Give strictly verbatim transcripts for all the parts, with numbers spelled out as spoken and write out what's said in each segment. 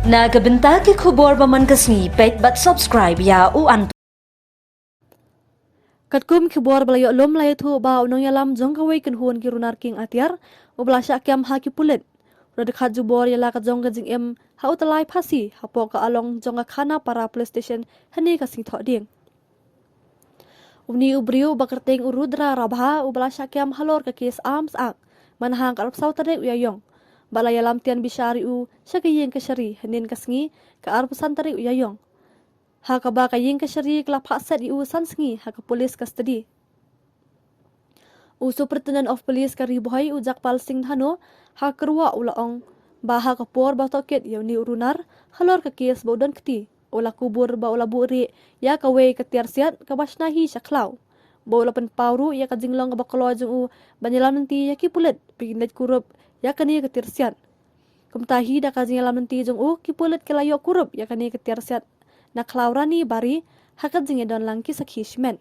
Na ka bynta ki khubor ba man ka sngi, peit bad subscribe ïa u An. Katkum khubor ba la ïoh lum, la ïathuh ba u nongïalam jong kawei ka kynhun ki runar kieng atiar, u ba la shah kem ha ki pulit, u la dkhat jubor ïa la ka jong ka jingim ha u tyllai phasi hapoh ka along jong ka Khanapara Police Station hynne ka sngi Thohdieng. Une u briew ba kyrteng u Rudra Rabha, u ba la shah kem halor ka kes Arms Act mynha ka arphew saw tarik u Ïaïong, ba la ïalam tian bishar ïa u sha ka ïing kashari hynnin ka sngi, ka arphew san tarik u Ïaïong, ha kaba ka ïing kashari ka la phah set ïa u san sngi ha ka police custody. U Superintendent of Police ka Ri Bhoi, u Jagpal Singh Dhanoa, ha ka kyrwoh u la ong ba ha ka por ba tohkit ïa une u runar halor ka kes ba u don kti, u la kubur ba u la buhrieh ïa kawei ka tiar siat kaba shna hi sha khlaw, ba u la pynpaw ruh ïa ka jinglong kaba kloi jong u ban ïalam lynti ïa ki pulit ba kin leit kurup ïa kane ka tiar siat. Kumta hi, da ka jingïalam lynti jong u, ki pulit ki la ïoh kurup ïa kane ka tiar siat na khlaw Rani Bari ha ka jingïadon lang ki sakhi shimet.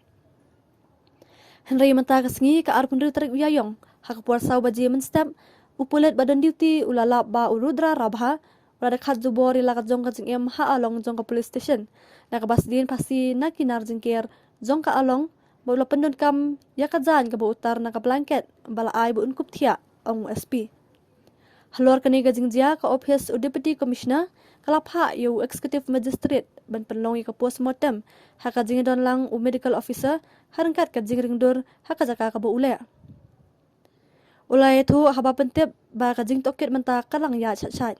Hynrei mynta ka sngi, ka arphew hynriew tarik u Ïaïong, ha ka por saw baje mynstep, u pulit ba don duty u la lap ba u Rudra Rabha u la dkhat jubor ïa la ka jong ka jingim ha along jong ka police station na kaba sdien phasi na ki nar jingker jong ka along, ba u la pyndonkam ïa ka jaiñ kaba utar na ka blanket ba la ai ba un kup thiah, ong u S P. Halor kane ka jingjia, ka ophis u Deputy Commissioner ka la phah ïa u Executive Magistrate ban pynlong ïa ka postmortem ha ka jingdon lang u Medical Officer, ha ryngkat ka jingringdur ha ka jaka kaba u leh. U la ïathuh haba pyntip ba ka jingtohkit mynta ka dang ïaid shat shat.